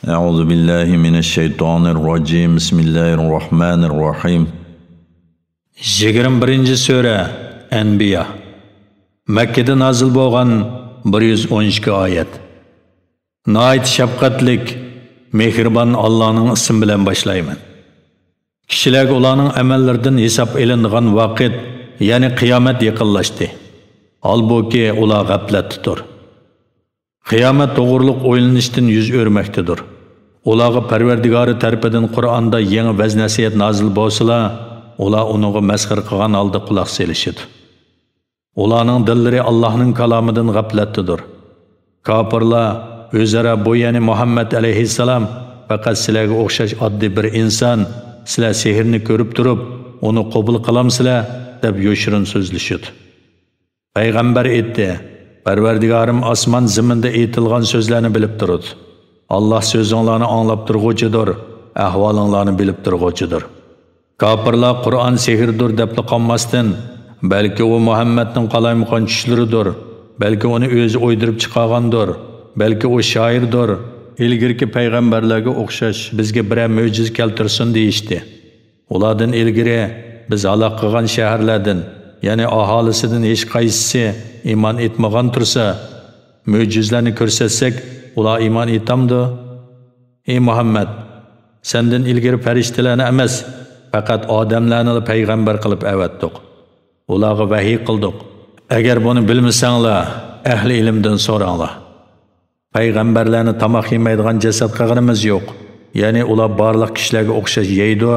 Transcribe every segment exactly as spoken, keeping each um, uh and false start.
أعوذ بالله من الشيطان الرجيم. بسم الله الرحمن الرحيم. يىگىرمە بىرىنچى سۈرە، ئەنبىيا. مەككىدە نازىل بولغان، بىر يۈز ئون ئىككى ئايەت. ناھايىتى شەپقەتلىك، مېھرىبان ئاللانىڭ ئىسمى بىلەن باشلايمەن. كىشىلەرگە ئۇلارنىڭ ئەمەللىرىدىن ھېساب ئېلىنىدىغان ۋاقىت، يەنى قىيامەت يېقىنلاشتى. ھالبۇكى، ئۇلار غەپلەتتىدۇر. قىيامەت توغرۇلۇق ئويلىنىشتىن يۈز ئۆرمەكتىدۇر. ئۇلارغا پەرۋەردىگارى تەرىپىدىن قۇرئاندا يېڭى ۋەز-نەسىھەت نازىل بولسىلا، ئۇلار ئۇنىڭغا مەسخىرە قىلغان ھالدا قۇلاق سېلىشىدۇ. ئۇلارنىڭ دىللىرى ئاللاھنىڭ كالامىدىن غەپلەتتىدۇر. كاپىرلار ئۆزئارا، بۇ، يەنى مۇھەممەد ئەلەيھىسسالام پەقەت سىلەرگە ئوخشاش ئاددىي بىر ئىنسان، سىلەر سېھىرنى كۆرۈپ تۇرۇپ، ئۇنى قوبۇل قىلامسىلەر؟ دەپ يوشۇرۇن سۆزلىشىدۇ. پەيغەمبەر ئېيتتى، پەرۋەردىگارىم ئاسمان زېمىندا ئېيتىلغان سۆزلەرنى بىلىپ تۇرىدۇ. ئاللاھ سۆزۈڭلارنى ئاڭلاپ تۇرغۇچىدۇر، ئەھۋالىڭلارنى بىلىپ تۇرغۇچىدۇر. كاپىرلار قۇرئان سېھىردۇر دەپلا قالماستىن، بەلكى ئۇ مۇھەممەدنىڭ قالايمىقان چۈشلىرىدۇر، بەلكى ئۇنى ئۆزى ئويدۇرۇپ چىقارغاندۇر، بەلكى ئۇ شائىردۇر، ئىلگىرىكى پەيغەمبەرلەرگە ئوخشاش بىزگە بىرەر مۆجىزە كەلتۈرسۇن دېيىشتى. ئۇلاردىن ئىلگىرى بىز ھالاك قىلغان شەھەرلەردىن، يەنى ئاھالىسىدىن ھېچقايسىسى ئىمان ئېيتمىغان تۇرسا، مۆجىزىلەرنى كۆرسەتسەك، ئۇلار ئىمان ئېيتامدۇ؟ ئى مۇھەممەد، سەندىن ئىلگىرى پەرىشتىلەرنى ئەمەس، پەقەت ئادەملەرنىلا پەيغەمبەر قىلىپ ئەۋەتتۇق. ئۇلارغا ۋەھىي قىلدۇق. ئەگەر بۇنى بىلمىسەڭلار، ئەھلى ئىلىمدىن سوراڭلار. پەيغەمبەرلەرنى تاماق يېمەيدىغان جەسەت قىلغىنىمىز يوق. يەنى ئۇلار بارلىق كىشىلەرگە ئوخشاش يەيدۇ،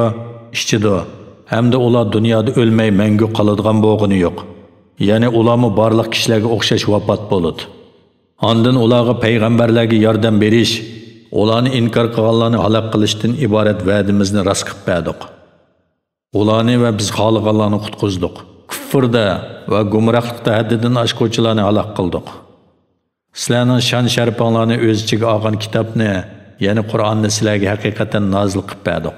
ئىچىدۇ. ھەمدە ئۇلار دۇنيادا ئۆلمەي مەڭگۈ قالىدىغان بولغىنى يوق. يەنى ئۇلارمۇ بارلىق كىشىلەرگە ئوخشاش ۋاپات بولىدۇ. ئاندىن ئۇلارغا پەيغەمبەرلەرگە ياردەم بېرىش، ئۇلارنى ئىنكار قىلغانلارنى ھالاك قىلىشتىن ئىبارەت ۋەدىمىزنى راست قىلىپ بەردۇق. ئۇلارنى ۋە بىز خالىغانلارنى قۇتقۇزدۇق. كۇفردا ۋە گۇمراھلىقتا ھەددىدىن ئاشقۇچىلارنى ھالاك قىلدۇق. سىلەرنىڭ شان-شەرىپىڭلارنى ئۆز ئىچىگە ئالغان كىتابنى، يەنى قۇرئاننى سىلەرگە ھەقىقەتەن نازىل قىلىپ بەردۇق.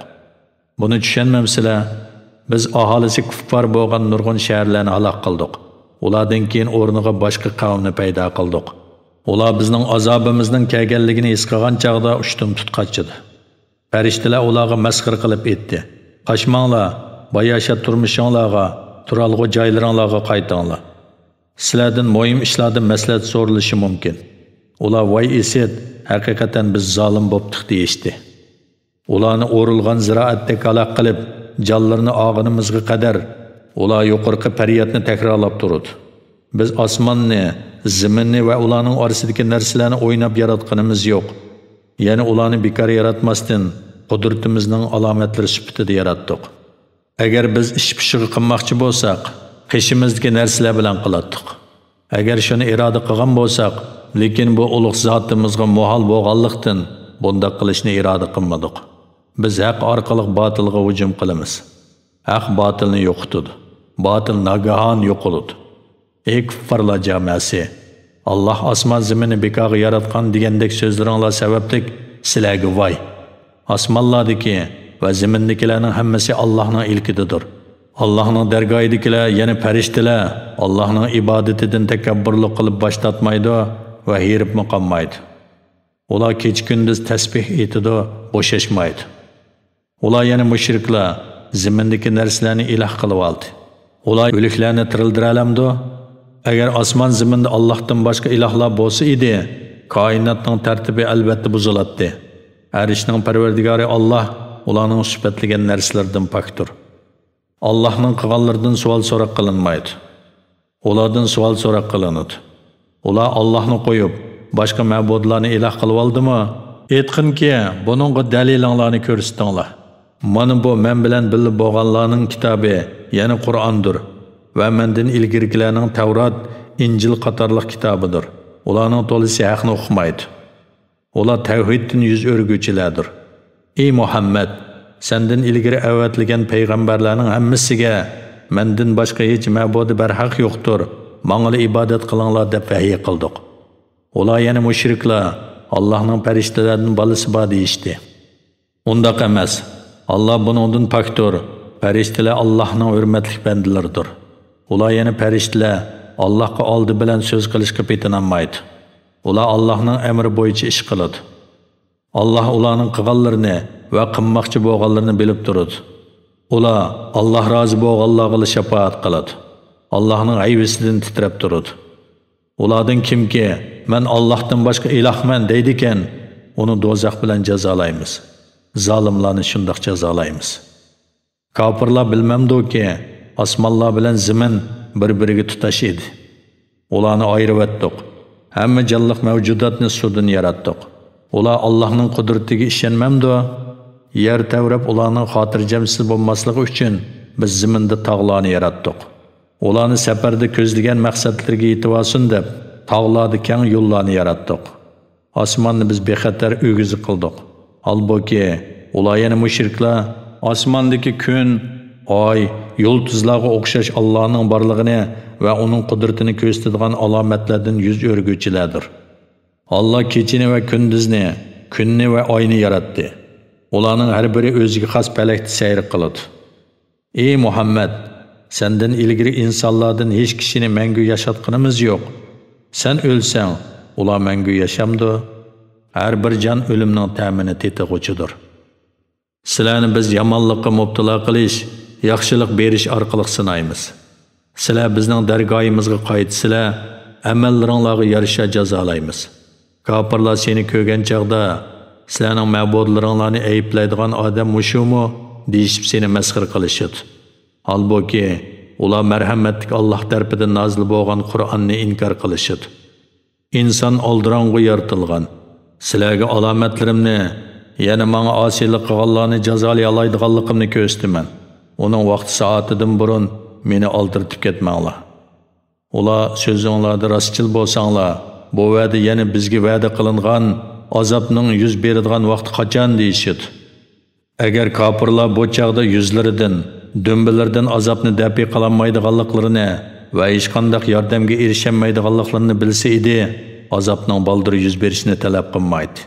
بۇنى چۈشەنمەمسىلەر؟ بىز ئاھالىسى كۇففار بولغان نۇرغۇن شەھەرلەرنى ھالاك قىلدۇق. ئۇلاردىن كېيىن ئورنىغا باشقا قەۋمنى پەيدا قىلدۇق. ئۇلار بىزنىڭ ئازابىمىزنىڭ كەلگەنلىكىنى ھېس قىلغان چاغدا ئۇشتۇمتۇت قاچىدى. پەرىشتىلەر ئۇلارغا مەسخىرە قىلىپ ئېيتتى، قاچماڭلار، باياشات تۇرمۇشۇڭلارغا، تۇرالغۇ جايلىرىڭلارغا قايتىڭلار. سىلەردىن مۇھىم ئىشلاردا مەسلىھەت سورىلىشى مۇمكىن. ئۇلار، ۋاي ئىسىت، ھەقىقەتەن بىز زالىم بوپتۇق دېيىشتى. ئۇلارنى ئورۇلغان زىرائەتتەك ھالاك قىلىپ، جانلىرىنى ئالغىنىمىزغا قەدەر، ئۇلار يۇقىرىقى پەريادنى تەكرارلاپ تۇرىدۇ. بىز ئاسماننى، زېمىننى ۋە ئۇلارنىڭ ئارىسىدىكى نەرسىلەرنى ئويناپ ياراتقىنىمىز يوق. يەنى ئۇلارنى بىكار ياراتماستىن، قۇدرىتىمىزنىڭ ئالامەتلىرى سۈپىتىدە ياراتتۇق. ئەگەر بىز ئىش پۇشۇقى قىلماقچى بولساق، قېشىمىزدىكى نەرسىلەر بىلەن قىلاتتۇق. ئەگەر شۇنى ئىرادە قىلغان بولساق، لېكىن بۇ ئۇلۇغ زاتىمىزغا مۇھال بولغانلىقتىن، بۇنداق قىلىشنى ئىرادە قىلمىدۇق. بىز ھەق ئارقىلىق باتىلغا ھۇجۇم قىلىمىز. ھەق باتىلنى يوقىتىدۇ. باتىل ناگاھان يوقىلىدۇ. ئەي كۇففارلار جامەسى! ئاللاھ ئاسمان زېمىننى بىكارغا ياراتقان دېگەندەك سۆزلىرىڭلار سەۋەبلىك سىلەرگە ۋاي! ئاسمانلاردىكى ۋە زېمىندىكىلەرنىڭ ھەممىسى ئاللاھنىڭ ئىلكىدىدۇر. ئاللاھنىڭ دەرگاھىدىكىلەر، يەنى پەرىشتىلەر، ئاللاھنىڭ ئىبادىتىدىن تەكەببۇرلۇق قىلىپ باش تارتمايدۇ ۋە ھېرىپمۇ قالمايدۇ. ئۇلار كېچە-كۈندۈز تەسبىھ ئېيتىدۇ، بوشاشمايدۇ. ئۇلار، يەنى مۇشرىكلار، زېمىندىكى نەرسىلەرنى ئىلاھ قىلىۋالدى. ئۇلار ئۆلۈكلەرنى تىرىلدۈرەلەمدۇ؟ ئەگەر ئاسمان زېمىندا ئاللاھتىن باشقا ئىلاھلار بولسا ئىدى، كائىناتنىڭ تەرتىپى ئەلۋەتتە بۇزۇلاتتى. ئەرشنىڭ پەرۋەردىگارى ئاللاھ ئۇلارنىڭ سۈپەتلىگەن نەرسىلىرىدىن پاكتۇر. ئاللاھنىڭ قىلغانلىرىدىن سوئال-سوراق قىلىنمايدۇ. ئۇلاردىن سوئال-سوراق قىلىنىدۇ. ئۇلار ئاللاھنى قويۇپ، باشقا مەبۇدلارنى ئىلاھ قىلىۋالدىمۇ؟ ئېيتقىنكى، بۇنىڭغا دەلىلىڭلارنى كۆرسىتىڭلار. مانا بۇ مەن بىلەن بىللە بولغانلارنىڭ كىتابى، يەنى قۇرئاندۇر. ۋە مەندىن ئىلگىرىكىلەرنىڭ تەۋرات، ئىنجىل قاتارلىق كىتابىدۇر. ئۇلارنىڭ تولىسى ھەقنى ئۇقمايدۇ. ئۇلار تەۋھىدتىن يۈز ئۆرۈگۈچىلەردۇر. ئى مۇھەممەد! سەندىن ئىلگىرى ئەۋەتىلگەن پەيغەمبەرلەرنىڭ ھەممىسىگە، مەندىن باشقا ھېچ مەبۇدى بەرھەق يوقتۇر، ماڭىلا ئىبادەت قىلىڭلار دەپ ۋەھىي قىلدۇق. ئۇلار، يەنى مۇشرىكلار، ئاللاھنىڭ پەرىشتىلەردىن بالىسى بار دېيىشتى. ئۇنداق ئەمەس. ئاللاھ بۇنىڭدىن پاكتۇر. پەرىشتىلەر ئاللاھنىڭ ھۆرمەتلىك بەندىلىرىدۇر. ئۇلار، يەنى پەرىشتىلەر، ئاللاھقا ئالدى بىلەن سۆز قىلىشقا پېتىنالمايدۇ. ئۇلار ئاللاھنىڭ ئەمرى بويىچە ئىش قىلىدۇ. ئاللاھ ئۇلارنىڭ قىلغانلىرىنى ۋە قىلماقچى بولغانلىرىنى بىلىپ تۇرىدۇ. ئۇلار ئاللاھ رازى بولغانلارغىلا شاپائەت قىلىدۇ. ئاللاھنىڭ ھەيۋىسىدىن تىترەپ تۇرىدۇ. ئۇلاردىن كىمكى، «مەن ئاللاھتىن باشقا ئىلاھمەن» دەيدىكەن، ئۇنى دوزاخ بىلەن جازالايمىز. زالىملارنى شۇنداق جازالايمىز. كاپىرلار بىلمەمدۇكى، ئاسمانلار بىلەن زېمىن بىر-بىرىگە تۇتاش ئىدى. ئۇلارنى ئايرىۋەتتۇق. ھەممە جانلىق مەۋجۇداتنى سۇدىن ياراتتۇق. ئۇلار ئاللاھنىڭ قۇدرىتىگە ئىشەنمەمدۇ؟ يەر تەۋرەپ ئۇلارنىڭ خاتىرجەمسىز بولماسلىقى ئۈچۈن بىز زېمىندا تاغلارنى ياراتتۇق. ئۇلارنى سەپەردە كۆزلىگەن مەقسەتلىرىگە يېتىۋالسۇن دەپ، تاغلاردا كەڭ يوللارنى ياراتتۇق. ئاسماننى بىز بىخەتەر ئۆگزە قىلدۇق. ھالبۇكى، ئۇلار يەنە مۇشرىكلار. ئاسماندىكى كۈن، ئاي، يۇلتۇزلارغا ئوخشاش ئاللانىڭ بارلىقىنى ۋە ئۇنىڭ قۇدرىتىنى كۆرسىتىدىغان ئالامەتلەردىن يۈز ئۆرۈگۈچىلەردۇر. ئاللا كېچىنى ۋە كۈندۈزنى، كۈننى ۋە ئاينى ياراتتى. ئۇلارنىڭ ھەر بىرى ئۆزىگە خاس پەلەكتە سەير قىلىدۇ. ئى مۇھەممەد! سەندىن ئىلگىرى ئىنسانلاردىن ھېچ كىشىنى مەڭگۈ ياشاتقىنىمىز يوق. سەن ئۆلسەڭ، ئۇلار مەڭگۈ ياشامدۇ؟ ھەر بىر جان ئۆلۈمنىڭ تەمىنى تېتىغۇچىدۇر. سىلەرنى بىز يامانلىققا مۇپتىلا قىلىش، ياخشىلىق بېرىش ئارقىلىق سىنايمىز. سىلەر بىزنىڭ دەرگاھىمىزغا قايتىسىلەر، ئەمەللىرىڭلارغا يارىشا جازالايمىز. كاپىرلار سېنى كۆرگەن چاغدا، «سىلەرنىڭ مەبۇدلىرىڭلارنى ئەيىبلەيدىغان ئادەم مۇشۇمۇ؟» دېيىشىپ سېنى مەسخىرە قىلىشىدۇ. ھالبۇكى، ئۇلار مەرھەمەتلىك ئاللاھ تەرىپىدىن نازىل بولغان قۇرئاننى ئىنكار قىلىشىدۇ. ئىنسان ئالدىراڭغۇ يارىتىلغان. سىلەرگە ئالامەتلىرىمنى، يەنى ماڭا ئاسىيلىق قىلغانلارنى جازالىيالايدىغانلىقىمنى كۆرسىتىمەن. ئۇنىڭ ۋاقتى سائىتىدىن بۇرۇن مېنى ئالدىرىتىپ كەتمەڭلار. ئۇلار، «سۆزۈڭلاردا راستچىل بولساڭلار، بۇ ۋەدە يەنە بىزگە ۋەدە قىلىنغان ئازابنىڭ يۈز بېرىدىغان ۋاقتى قاچان؟» دېيىشىدۇ. ئەگەر كاپىرلار بۇ چاغدا يۈزلىرىدىن، دۈمبىلىرىدىن ئازابنى دەپئى قىلالمايدىغانلىقلىرىنى ۋە ھېچقانداق ياردەمگە ئېرىشەلمەيدىغانلىقلىرىنى بىلسە ئىدى، ئازابنىڭ بالدۇر يۈز بېرىشىنى تەلەپ قىلمايتتى.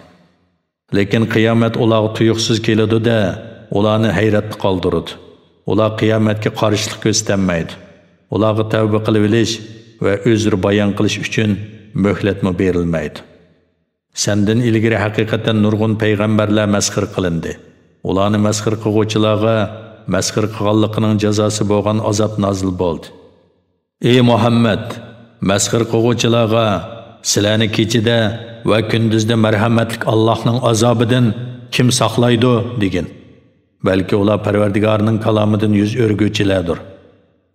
لېكىن قىيامەت ئۇلارغا تۇيۇقسىز كېلىدۇ-دە، ئۇلارنى ھەيرەتتە قالدۇرىدۇ. ئۇلار قىيامەتكە قارشىلىق كۆرسىتەلمەيدۇ. ئۇلارغا تەۋبە قىلىۋېلىش ۋە ئۆزرە بايان قىلىش ئۈچۈن مۆھلەتمۇ بېرىلمەيدۇ. سەندىن ئىلگىرى ھەقىقەتەن نۇرغۇن پەيغەمبەرلەر مەسخىرە قىلىندى. ئۇلارنى مەسخىرە قىلغۇچىلارغا مەسخىرە قىلغانلىقىنىڭ جازاسى بولغان ئازاب نازىل بولدى. ئى مۇھەممەد! مەسخىرە قىلغۇچىلارغا، «سىلەرنى كېچىدە ۋە كۈندۈزدە مەرھەمەتلىك ئاللاھنىڭ ئازابىدىن كىم ساقلايدۇ؟» دېگىن. بەلكى ئۇلار پەرۋەردىگارىنىڭ كالامىدىن يۈز ئۆرۈگۈچىلەردۇر.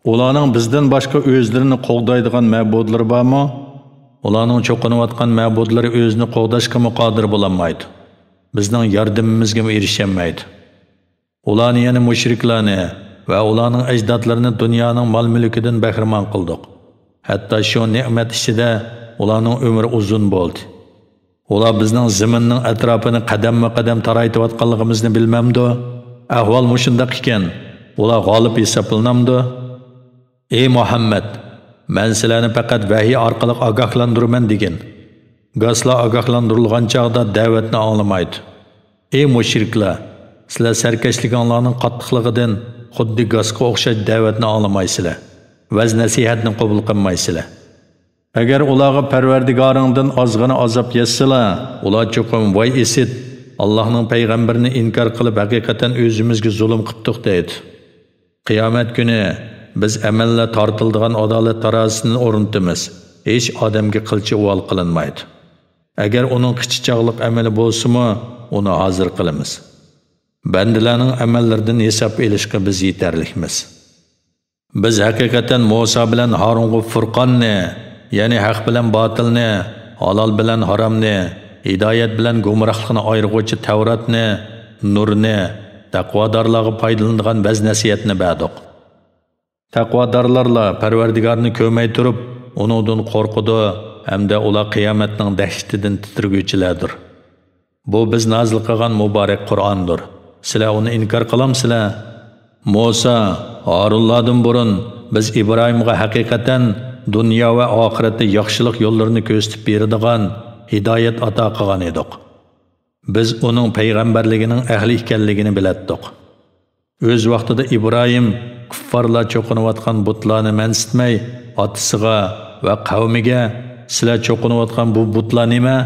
ئۇلارنىڭ بىزدىن باشقا ئۆزلىرىنى قوغدايدىغان مەبۇدلىرى بارمۇ؟ ئۇلارنىڭ چوقۇنۇۋاتقان مەبۇدلىرى ئۆزىنى قوغداشقىمۇ قادىر بولالمايدۇ. بىزنىڭ ياردىمىمىزگىمۇ ئېرىشەلمەيدۇ. ئۇلارنى، يەنى مۇشرىكلارنى ۋە ئۇلارنىڭ ئەجدادلىرىنى دۇنيانىڭ مال-مۈلكىدىن بەھرىمەن قىلدۇق. ھەتتا شۇ نېمەت ئىچىدە ئۇلارنىڭ ئۆمرى ئۇزۇن بولدى. ئۇلار بىزنىڭ زېمىننىڭ ئەتراپىنى قەدەممۇ قەدەم تارايتىۋاتقانلىقىمىزنى بىلمەمدۇ؟ ئەھۋال مۇشۇنداق ئىكەن، ئۇلار غالىب ھېسابلىنامدۇ؟ ئى مۇھەممەد! مەن سىلەرنى پەقەت ۋەھىي ئارقىلىق ئاگاھلاندۇرىمەن دېگىن. گاسلار ئاگاھلاندۇرۇلغان چاغدا دەۋەتنى ئاڭلىمايدۇ. ئى مۇشرىكلار! سىلەر سەركەشلىكىڭلارنىڭ قاتتىقلىقىدىن خۇددى گاسقا ئوخشاش دەۋەتنى ئاڭلىمايسىلەر، ۋەز-نەسىھەتنى قوبۇل قىلمايسىلەر. ئەگەر ئۇلارغا پەرۋەردىگارىڭدىن ئازغىنە ئازاب يەتسىلا، ئۇلار چوقۇم، «ۋاي ئىسىت! ئاللاھنىڭ پەيغەمبىرىنى ئىنكار قىلىپ، ھەقىقەتەن ئۆزىمىزگە زۇلۇم قىپتۇق» دەيدۇ. قىيامەت كۈنى بىز ئەمەللەر تارتىلىدىغان ئادالەت تارازىسىنى ئورنىتىمىز. ھېچ ئادەمگە قىلچە ئۇۋال قىلىنمايدۇ. ئەگەر ئۇنىڭ قىچا چاغلىق ئەمىلى بولسىمۇ، ئۇنى ھازىر قىلىمىز. بەندىلەرنىڭ ئەمەللىرىدىن ھېساب ئېلىشقا بىز يېتەرلىكمىز. بىز ھەقىقەتەن مۇسا بىلەن ھارۇنغا فۇرقاننى، يەنى ھەق بىلەن باتىلنى، ھالال بىلەن ھارامنى، ھىدايەت بىلەن گۇمراھلىقنى ئايرىغۇچى تەۋراتنى، نۇرنى، تەقۋادارلارغا پايدىلىنىدىغان ۋەز-نەسىھەتنى بەردۇق. تەقۋادارلارلا پەرۋەردىگارنى كۆرمەي تۇرۇپ، ئۇنىڭدىن قورقىدۇ ھەمدە ئۇلار قىيامەتنىڭ دەھشىتىدىن تىترىگۈچىلەردۇر. بۇ بىز نازىل قىلغان مۇبارەك قۇرئاندۇر. سىلەر ئۇنى ئىنكار قىلامسىلەر؟ مۇسا، ھارۇنلاردىن بۇرۇن بىز ئىبراھىمغا ھەقىقەتەن دۇنيا ۋە ئاخىرەتتە ياخشىلىق يوللىرىنى كۆرسىتىپ بېرىدىغان ھىدايەت ئاتا قىلغان ئىدۇق. بىز ئۇنىڭ پەيغەمبەرلىكىنىڭ ئەھلى ئىكەنلىكىنى بىلەتتۇق. ئۆز ۋاقتىدا ئىبراھىم كۇففارلار چوقۇنۇۋاتقان بۇتلارنى مەنسىتمەي، ئاتىسىغا ۋە قەۋمىگە، «سىلەر چوقۇنۇۋاتقان بۇ بۇتلار نېمە؟»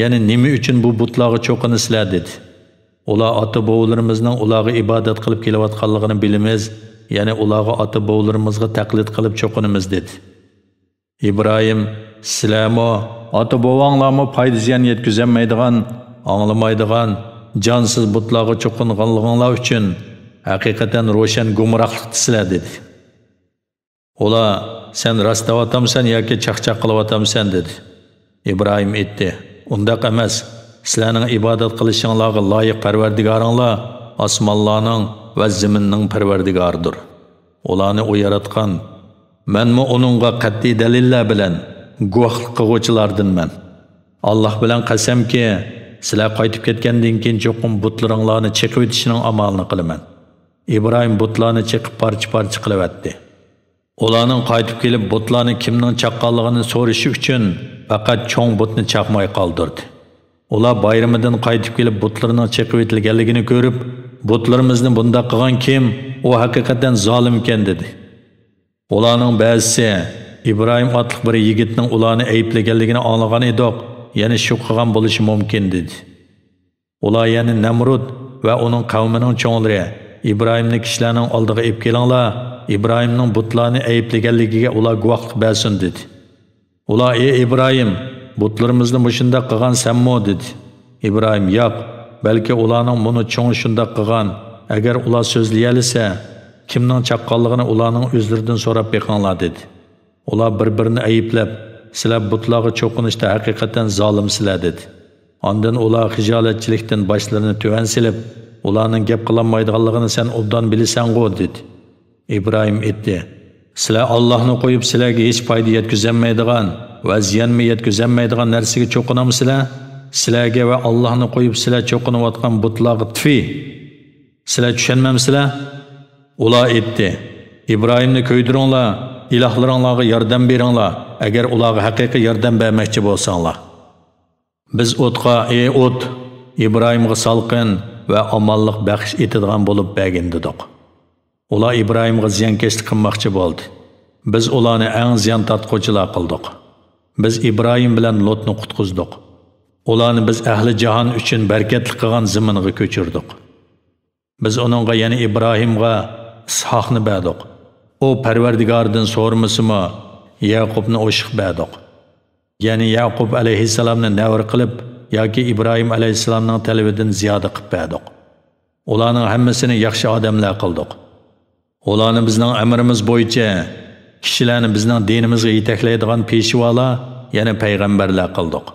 يەنى نېمە ئۈچۈن بۇ بۇتلارغا چوقۇنىسىلەر؟ دېدى. ئۇلار ئاتا-بوۋىلىرىمىزنىڭ ئۇلارغا ئىبادەت قىلىپ كېلىۋاتقانلىقىنى بىلىمىز، يەنى ئۇلارغا ئاتا-بوۋىلىرىمىزغا تەقلىد قىلىپ چوقۇنىمىز، دېدى. ئىبراھىم، سىلەرمۇ، ئاتا-بوۋاڭلارمۇ پايدا-زىيان يەتكۈزەلمەيدىغان، ئاڭلىمايدىغان، جانسىز بۇتلارغا چوقۇنغانلىقىڭلار ئۈچۈن ھەقىقەتەن روشەن گۇمراھلىقتىسىلەر، دېدى. ئۇلار، سەن راست دەۋاتامسەن ياكى چاقچاق قىلىۋاتامسەن؟ دېدى. ئىبراھىم ئېيتتى، ئۇنداق ئەمەس، سىلەرنىڭ ئىبادەت قىلىشىڭلارغا لايىق پەرۋەردىگارىڭلار ئاسمانلارنىڭ ۋە زېمىننىڭ پەرۋەردىگارىدۇر. ئۇلارنى ئۇ ياراتقان، مەنمۇ ئۇنىڭغا قەتئىي دەلىللەر بىلەن گۇۋاھلىق قىلغۇچىلاردىنمەن. ئاللاھ بىلەن قەسەمكى، سىلەر قايتىپ كەتكەندىن كېيىن چوقۇم بۇتلىرىڭلارنى چېقىۋېتىشنىڭ ئامالىنى قىلىمەن. ئىبراھىم بۇتلارنى چېقىپ پارچە-پارچە قىلىۋەتتى. ئۇلارنىڭ قايتىپ كېلىپ بۇتلارنى كىمنىڭ چاققانلىقىنى سورىشى ئۈچۈن پەقەت چوڭ بۇتنى چاقماي قالدۇردى. ئۇلار بايرىمىدىن قايتىپ كېلىپ بۇتلىرىنىڭ چېقىۋېتىلگەنلىكىنى كۆرۈپ، بۇتلىرىمىزنى بۇنداق قىلغان كىم؟ ئۇ ھەقىقەتەن زالىمكەن، دېدى. ئۇلارنىڭ بەزىسى، ئىبراھىم ئاتلىق بىر يىگىتنىڭ ئۇلارنى ئەيىبلىگەنلىكىنى ئاڭلىغان ئىدۇق، يەنى شۇ قىلغان بولۇشى مۇمكىن، دېدى. ئۇلار يەنى نەمرۇد ۋە ئۇنىڭ قەۋمىنىڭ چوڭلىرى، ئىبراھىمنى كىشىلەرنىڭ ئالدىغا ئېلىپ كېلىڭلار، ئىبراھىمنىڭ بۇتلارنى ئەيىبلىگەنلىكىگە ئۇلار گۇۋاھلىق بەرسۇن، دېدى. ئۇلار، ئى ئىبراھىم، بۇتلىرىمىزنى مۇشۇنداق قىلغان سەنمۇ؟ دېدى. ئىبراھىم، ياق، بەلكى ئۇلارنىڭ مۇنۇ چوڭى شۇنداق قىلغان، ئەگەر ئۇلار سۆزلىيەلىسە، كىمنىڭ چاققانلىقىنى ئۇلارنىڭ ئۆزلىرىدىن سوراپ بېقىڭلار، دېدى. ئۇلار بىر-بىرىنى ئەيىبلەپ، سىلەر بۇتلارغا چوقۇنۇشتا ھەقىقەتەن زالىمسىلەر، دېدى. ئاندىن ئۇلار خىجالەتچىلىكتىن باشلىرىنى تۆۋەن سېلىپ، ئۇلارنىڭ گەپ قىلالمايدىغانلىقىنى سەن ئوبدان بىلىسەنغۇ؟ دېدى. ئىبراھىم ئېيتتى، سىلەر ئاللاھنى قويۇپ سىلەرگە ھېچ پايدا يەتكۈزەلمەيدىغان ۋە زىيانمۇ يەتكۈزەلمەيدىغان نەرسىگە چوقۇنامسىلەر؟ سىلەرگە ۋە ئاللاھنى قويۇپ سىلەر چوقۇنۇۋاتقان بۇتلارغا تفى! سىلەر چۈشەنمەمسىلەر؟ ئۇلار ئېيتتى، ئىبراھىمنى كۆيدۈرۈڭلار، ئىلاھلىرىڭلارغا ياردەم بېرىڭلار، ئەگەر ئۇلارغا ھەقىقىي ياردەم بەرمەكچى بولساڭلار. بىز ئوتقا، ئى ئوت، ئىبراھىمغا سالقىن ۋە ئامانلىق بەخش ئېتىدىغان بولۇپ بەرگىن، دېدۇق. ئۇلار ئىبراھىمغا زىيانكەشلىك قىلماقچى بولدى. بىز ئۇلارنى ئەڭ زىيان تارتقۇچىلار قىلدۇق. بىز ئىبراھىم بىلەن لوتنى قۇتقۇزدۇق. ئۇلارنى بىز ئەھلى جاھان ئۈچۈن بەرىكەتلىك قىلغان زېمىنغا كۆچۈردۇق. بىز ئۇنىڭغا، يەنى ئىبراھىمغا ئىسھاقنى بەردۇق. ئۇ پەرۋەردىگارىدىن سورىمىسىمۇ، يەقۇبنى ئوشۇق بەردۇق. يەنى يەقۇب ئەلەيھىسسالامنى نەۋرە قىلىپ ياكى ئىبراھىم ئەلەيھىسسالامنىڭ تەلىپىدىن زىيادە قىلىپ بەردۇق. ئۇلارنىڭ ھەممىسىنى ياخشى ئادەملەر قىلدۇق. ئۇلارنى بىزنىڭ ئەمرىمىز بويىچە، كىشىلەرنى بىزنىڭ دىنىمىزغا يېتەكلەيدىغان پېشۋالار، يەنى پەيغەمبەرلەر قىلدۇق.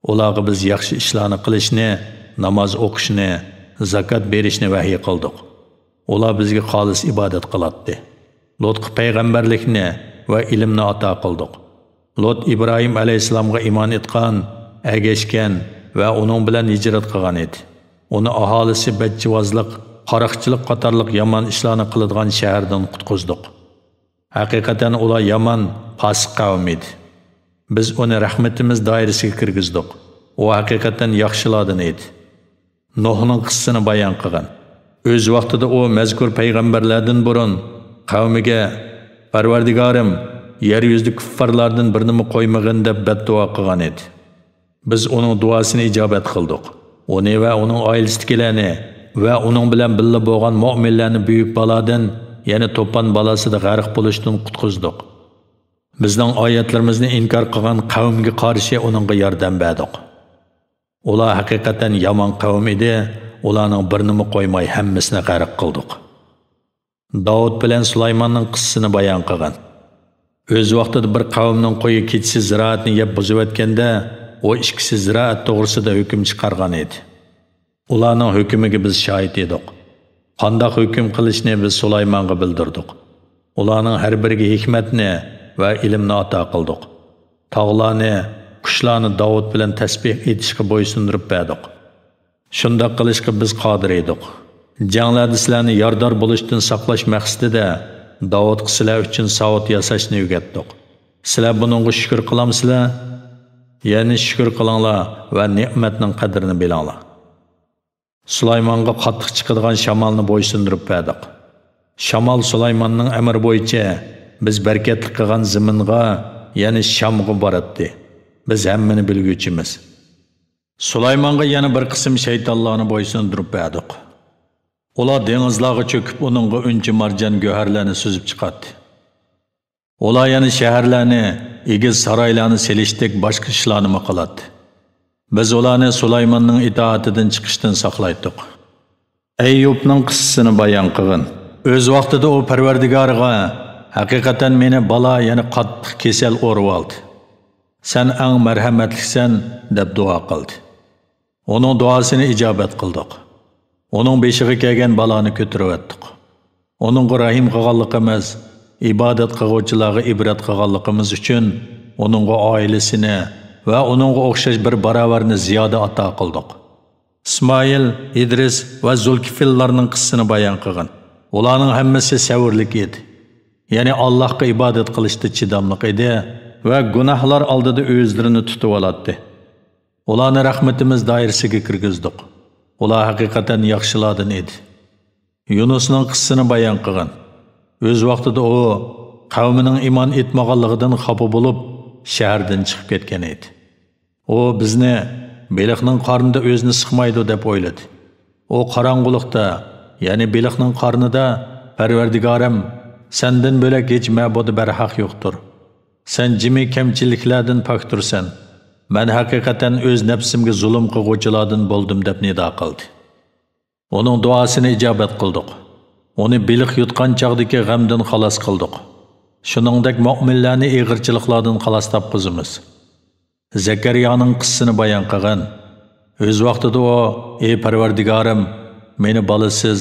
ئۇلارغا بىز ياخشى ئىشلارنى قىلىشنى، ناماز ئوقۇشنى، زاكات بېرىشنى ۋەھىي قىلدۇق. ئۇلار بىزگە خالىس ئىبادەت قىلاتتى. لوتقا پەيغەمبەرلىكنى ۋە ئىلىمنى ئاتا قىلدۇق. لوت ئىبراھىم ئەلەيھىسسالامغا ئىمان ئېيتقان، ئەگەشكەن ۋە ئۇنىڭ بىلەن ھىجرەت قىلغان ئىدى. ئۇنى ئاھالىسى بەتجىۋازلىق، قاراقچىلىق قاتارلىق يامان ئىشلارنى قىلىدىغان شەھەردىن قۇتقۇزدۇق. ھەقىقەتەن ئۇلار يامان، پاسىق قەۋم ئىدى. بىز ئۇنى رەھمىتىمىز دائىرىسىگە كىرگۈزدۇق. ئۇ ھەقىقەتەن ياخشىلاردىن ئىدى. نوھنىڭ قىسسىسىنى بايان قىلغان. ئۆز ۋاقتىدا ئۇ مەزكۇر پەيغەمبەرلەردىن بۇرۇن قەۋمىگە، پەرۋەردىگارىم، يەر يۈزىدە كۇففارلاردىن بىرنىمۇ قويمىغىن، دەپ بەددۇئا قىلغان ئىدى. بىز ئۇنىڭ دۇئاسىنى ئىجابەت قىلدۇق. ئۇنى ۋە ئۇنىڭ ئائىلىسىدىكىلەرنى ۋە ئۇنىڭ بىلەن بىللە بولغان مۆمىنلەرنى بۈيۈك بالاردىن، يەنى توپان بالاسىدا غەرق بولۇشتىن قۇتقۇزدۇق. بىزنىڭ ئايەتلىرىمىزنى ئىنكار قىلغان قەۋمگە قارشى ئۇنىڭغا ياردەم بەردۇق. ئۇلار ھەقىقەتەن يامان قەۋم ئىدى، ئۇلارنىڭ بىرىنىمۇ قويماي ھەممىسىنى غەرق قىلدۇق. داۋۇت بىلەن سۇلايماننىڭ قىسسىسىنى بايان قىلغان. ئۆز ۋاقتىدا بىر قەۋمنىڭ قويى كېچىسى زىرائەتنى يەپ بۇزۇۋەتكەندە، ئۇ ئىككىسى زىرائەت توغرىسىدا ھۆكۈم چىقارغان ئىدى. ئۇلارنىڭ ھۆكۈمىگە بىز شاھىت ئىدۇق. قانداق ھۆكۈم قىلىشنى بىز سۇلايمانغا بىلدۈردۇق. ئۇلارنىڭ ھەر بىرىگە ھېكمەتنى ۋە ئىلىمنى ئاتا قىلدۇق. تاغلارنى، قۇشلارنى داۋۇت بىلەن تەسبىھ ئېيتىشقا بويسۇندۇرۇپ بەردۇق. شۇنداق قىلىشقا بىز قادىر ئىدۇق. جەڭلەردە سىلەرنى يارىدار بولۇشتىن ساقلاش مەقسىتىدە داۋۇتقا سىلەر ئۈچۈن ساۋۇت ياساشنى ئۆگەتتۇق. سىلەر بۇنىڭغا شۈكۈر قىلامسىلەر؟ يەنى شۈكۈر قىلىڭلار ۋە نېمەتنىڭ قەدرىنى بىلىڭلار. سۇلايمانغا قاتتىق چىقىدىغان شامالنى بويسۇندۇرۇپ بەردۇق. شامال سۇلايماننىڭ ئەمرى بويىچە بىز بەرىكەتلىك قىلغان زېمىنغا، يەنى شامغا باراتتى. بىز ھەممىنى بىلگۈچىمىز. سۇلايمانغا يەنە بىر قىسىم شەيتانلارنى بويسۇندۇرۇپ بەردۇق. ئۇلار دېڭىزلارغا چۆكۈپ، ئۇنىڭغا ئۈنچە مارجان گۆھەرلەرنى سۈزۈپ چىقاتتى. ئۇلار يەنە شەھەرلەرنى، ئېگىز سارايلارنى سېلىشتەك باشقا ئىشلارنىمۇ قىلاتتى. بىز ئۇلارنى سۇلايماننىڭ ئىتائىتىدىن چىقىشتىن ساقلايتتۇق. ئەييۇبنىڭ قىسسىسىنى بايان قىلغىن. ئۆز ۋاقتىدا ئۇ پەرۋەردىگارىغا، ھەقىقەتەن مېنى بالا، يەنى قاتتىق كېسەل ئورۇۋالدى. سەن ئەڭ مەرھەمەتلىكسەن، دەپ دۇئا قىلدى. ئۇنىڭ دۇئاسىنى ئىجابەت قىلدۇق. ئۇنىڭ بېشىغا كەلگەن بالانى كۆتۈرۈۋەتتۇق. ئۇنىڭغا رەھىم قىلغانلىقىمىز، ئىبادەت قىلغۇچىلارغا ئىبرەت قىلغانلىقىمىز ئۈچۈن ئۇنىڭغا ئائىلىسىنى ۋە ئۇنىڭغا ئوخشاش بىر باراۋەرنى زىيادە ئاتا قىلدۇق. ئىسمائىل، ئىدرىس ۋە زۇلكىفىللارنىڭ قىسسىسىنى بايان قىلغىن. ئۇلارنىڭ ھەممىسى سەۋرلىك ئىدى. يەنى ئاللاھقا ئىبادەت قىلىشتا چىداملىق ئىدى ۋە گۇناھلار ئالدىدا ئۆزلىرىنى تۇتۇۋالاتتى. ئۇلارنى رەھمىتىمىز دائىرىسىگە كىرگۈزدۇق. ئۇلار ھەقىقەتەن ياخشىلاردىن ئىدى. يۇنۇسنىڭ قىسسىسىنى بايان قىلغىن. ئۆز ۋاقتىدا ئۇ قەۋمىنىڭ ئىمان ئېيتمىغانلىقىدىن خاپا بولۇپ، شەھەردىن چىقىپ كەتكەن ئىدى. ئۇ بىزنى بېلىقنىڭ قارنىدا ئۆزىنى سىقمايدۇ دەپ ئويلىدى. ئۇ قاراڭغۇلۇقتا، يەنى بېلىقنىڭ قارنىدا، پەرۋەردىگارىم، سەندىن بۆلەك ھېچ مەبۇدى بەرھەق يوقتۇر. سەن جىمى كەمچىلىكلەردىن پاكتۇرسەن. مەن ھەقىقەتەن ئۆز نەپسىمگە زۇلۇم قىلغۇچىلاردىن بولدۇم، دەپ نىدا قىلدى. ئۇنىڭ دۇئاسىنى ئىجابەت قىلدۇق. ئۇنى بېلىق يۇتقان چاغدىكى غەمدىن خالاس قىلدۇق. شۇنىڭدەك مۆمىنلەرنى ئېغىرچىلىقلاردىن خالاس تاپقۇزىمىز. زەكەرىيانىڭ قىسسىسىنى بايان قىلغىن. ئۆز ۋاقتىدا ئۇ، ئى پەرۋەردىگارىم، مېنى بالىسىز،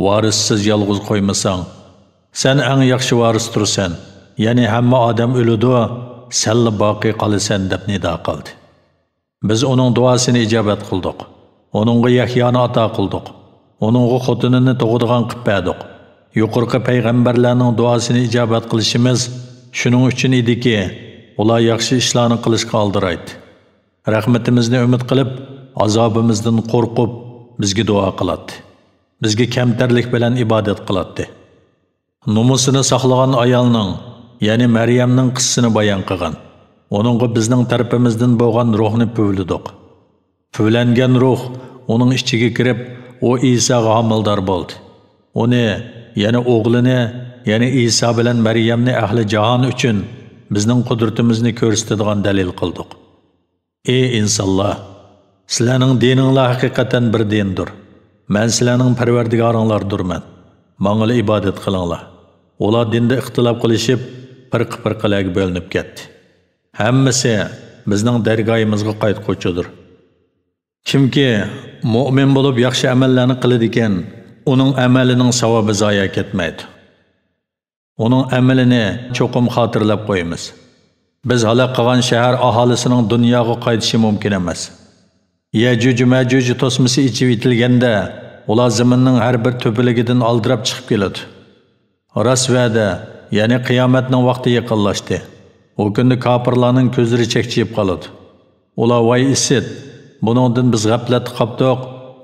ۋارىسسىز يالغۇز قويمىساڭ. سەن ئەڭ ياخشى ۋارىستۇرسەن. يەنى ھەممە ئادەم ئۆلىدۇ، سەنلا باقىي قالىسەن، دەپ نىدا قىلدى. بىز ئۇنىڭ دۇئاسىنى ئىجابەت قىلدۇق. ئۇنىڭغا يەھيانى ئاتا قىلدۇق. ئۇنىڭغا خوتۇنىنى تۇغىدىغان قىلىپ بەردۇق. يۇقىرىقى پەيغەمبەرلەرنىڭ دۇئاسىنى ئىجابەت قىلىشىمىز شۇنىڭ ئۈچۈن ئىدىكى، ئۇلار ياخشى ئىشلارنى قىلىشقا ئالدىرايتتى. رەھمىتىمىزنى ئۈمىد قىلىپ، ئازابىمىزدىن قورقۇپ، بىزگە دۇئا قىلاتتى. بىزگە كەمتەرلىك بىلەن ئىبادەت قىلاتتى. نومۇسىنى ساقلىغان ئايالنىڭ، يەنى مەريەمنىڭ قىسسىسىنى بايان قىلغان. ئۇنىڭغا بىزنىڭ تەرىپىمىزدىن بولغان روھنى پۈۋلىدۇق. پۈۋلەنگەن روھ ئۇنىڭ ئىچىگە كىرىپ، ئۇ ئىساغا ھامىلىدار بولدى. ئۇنى، يەنى ئوغلىنى، يەنى ئىسا بىلەن مەريەمنى ئەھلى جاھان ئۈچۈن بىزنىڭ قۇدرىتىمىزنى كۆرسىتىدىغان دەلىل قىلدۇق. ئى ئىنسانلار! سىلەرنىڭ دىنىڭلار ھەقىقەتەن بىر دىندۇر. مەن سىلەرنىڭ پەرۋەردىگارىڭلاردۇرمەن. ماڭىلا ئىبادەت قىلىڭلار. ئۇلار دىندا ئىختىلاپ قىلىشىپ، پىرقە-پىرقىلەرگە بۆلۈنۈپ كەتتى. ھەممىسى بىزنىڭ دەرگاھىمىزغا قايتقۇچىدۇر. كىمكى مۆمىن بولۇپ ياخشى ئەمەللەرنى قىلىدىكەن، ئۇنىڭ ئەمەلىنىڭ ساۋابى زايە كەتمەيدۇ. ئۇنىڭ ئەمىلىنى چوقۇم خاتىرىلەپ قويىمىز. بىز ھالاك قىلغان شەھەر ئاھالىسىنىڭ دۇنياغا قايتىشى مۇمكىن ئەمەس. يەجۇج مەجۇج توسمىسى ئېچىۋېتىلگەندە، ئۇلار زېمىننىڭ ھەر بىر تۆپىلىكىدىن ئالدىراپ چىقىپ كېلىدۇ. راست ۋەدە، يەنى قىيامەتنىڭ ۋاقتى يېقىنلاشتى. ئۇ كۈندە كاپىرلارنىڭ كۆزلىرى چەكچىيىپ قالىدۇ. ئۇلار، ۋاي ئىسىت! بۇنىڭدىن بىز غەپلەتتە قاپتۇق،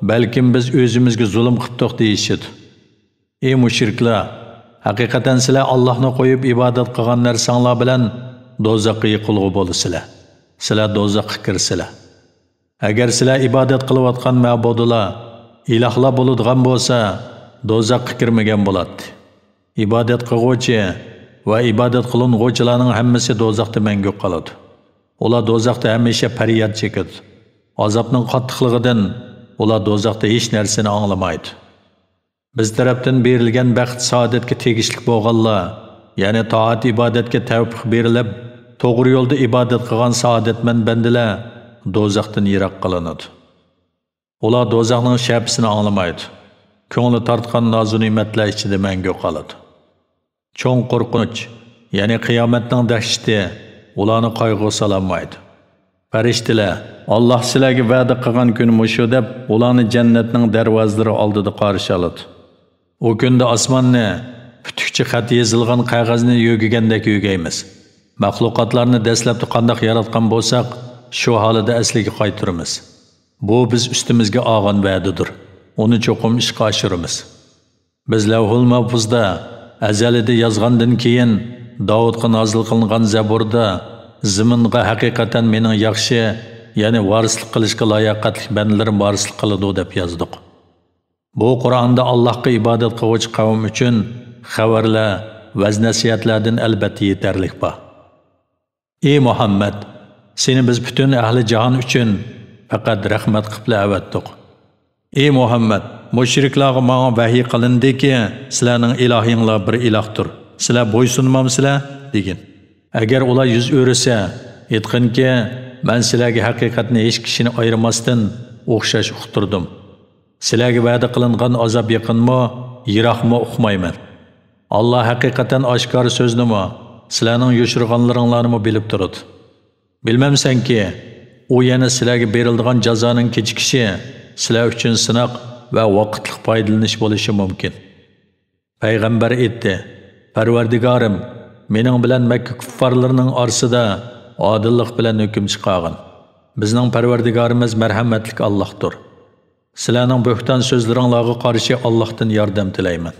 بەلكىم بىز ئۆزىمىزگە زۇلۇم قىپتۇق، دېيىشىدۇ. ئى مۇشرىكلار! ھەقىقەتەن سىلەر ئاللاھنى قويۇپ ئىبادەت قىلغان نەرسەڭلار بىلەن دوزاخقا يېقىلغۇ بولىسىلەر. سىلەر دوزاخقا كىرىسىلەر. ئەگەر سىلەر ئىبادەت قىلىۋاتقان مەبۇدىلار، ئىلاھلار بولىدىغان بولسا، دوزاخقا كىرمىگەن بولاتتى. ئىبادەت قىلغۇچى ۋە ئىبادەت قىلىنغۇچىلارنىڭ ھەممىسى دوزاختا مەڭگۈ قالىدۇ. ئۇلار دوزاختا ھەمىشە پەرياد چېكىدۇ. ئازابنىڭ قاتتىقلىقىدىن ئۇلار دوزاختا ھېچ نەرسىنى ئاڭلىمايدۇ. بىز تەرەپتىن بېرىلگەن بەخت-سائادەتكە تېگىشلىك بولغانلار، يەنى تائەت-ئىبادەتكە تەۋپىق بېرىلىپ، توغرا يولدا ئىبادەت قىلغان سائادەتمەن بەندىلەر دوزاختىن يىراق قىلىنىدۇ. ئۇلار دوزاخنىڭ شەپىسىنى ئاڭلىمايدۇ. كۆڭلى تارتقان نازۇ نېمەتلەر ئىچىدە مەڭگۈ قالىدۇ. چوڭ قورقۇنچ، يەنى قىيامەتنىڭ دەھشىتى ئۇلارنى قايغۇغا سالالمايدۇ. پەرىشتىلەر، ئاللاھ سىلەرگە ۋەدە قىلغان كۈن مۇشۇ دەپ، ئۇلارنى جەننەتنىڭ دەرۋازىلىرى ئالدىدا قارشى ئالىدۇ. ئۇ كۈندە ئاسماننى پۈتۈكچە خەت يېزىلغان قەغەزنى يۆگىگەندەك يۆگەيمىز. مەخلۇقاتلارنى دەسلەپتە قانداق ياراتقان بولساق، شۇ ھالىدا ئەسلىگە قايتۇرىمىز. بۇ بىز ئۈستىمىزگە ئالغان ۋەدىدۇر. ئۇنى چوقۇم ئىشقا ئاشۇرىمىز. بىز لەۋھۇل مەھپۇزدا ئەزەلىدە يازغاندىن كېيىن، داۋۇتقا نازىل قىلىنغان زەبۇردا، زېمىنغا ھەقىقەتەن مېنىڭ ياخشى يەنى ۋارىسلىق قىلىشقا لاياقەتلىك بەندىلىرىم ۋارىسلىق قىلىدۇ دەپ يازدۇق. بۇ قۇرئاندا ئاللاھقا ئىبادەت قىلغۇچى قەۋم ئۈچۈن خەۋەرلەر، ۋەز-نەسىھەتلەردىن ئەلبەتتە يېتەرلىك بار. ئى مۇھەممەد، سېنى بىز پۈتۈن ئەھلى جاھان ئۈچۈن پەقەت رەھمەت قىپلا ئەۋەتتۇق. ئى مۇھەممەد، مۇشرىكلارغا ماڭا ۋەھىي قىلىندىكى، سىلەرنىڭ ئىلاھىڭلار بىر ئىلاھتۇر، سىلەر بويسۇنمامسىلەر؟ دېگىن. ئەگەر ئۇلار يۈز ئۆرۈسە، ئېيتقىنكى، مەن سىلەرگە ھەقىقەتنى ھېچ كىشىنى ئايرىماستىن ئوخشاش ئۇقتۇردۇم. سىلەرگە ۋەدە قىلىنغان ئازاب يېقىنمۇ، يىراقمۇ ئۇقمايمەن. ئاللا ھەقىقەتەن ئاشكارا سۆزنىمۇ، سىلەرنىڭ يوشۇرغانلىرىڭلارنىمۇ بىلىپ تۇرىدۇ. بىلمەمسەنكى، ئۇ يەنە سىلەرگە بېرىلىدىغان جازانىڭ كېچىكىشى سىلەر ئۈچۈن سىناق ۋە ۋاقىتلىق پايدىلىنىش بولۇشى مۇمكىن. پەيغەمبەر ئېيتتى، پەرۋەردىگارىم، مېنىڭ بىلەن مەككە كۇففارلىرىنىڭ ئارىسىدا ئادىللىق بىلەن ھۆكۈم چىقارغىن. بىزنىڭ پەرۋەردىگارىمىز مەرھەمەتلىك ئاللاھتۇر. سىلەرنىڭ بۆھتان سۆزلىرىڭلارغا قارشى ئاللاھتىن ياردەم تىلەيمەن.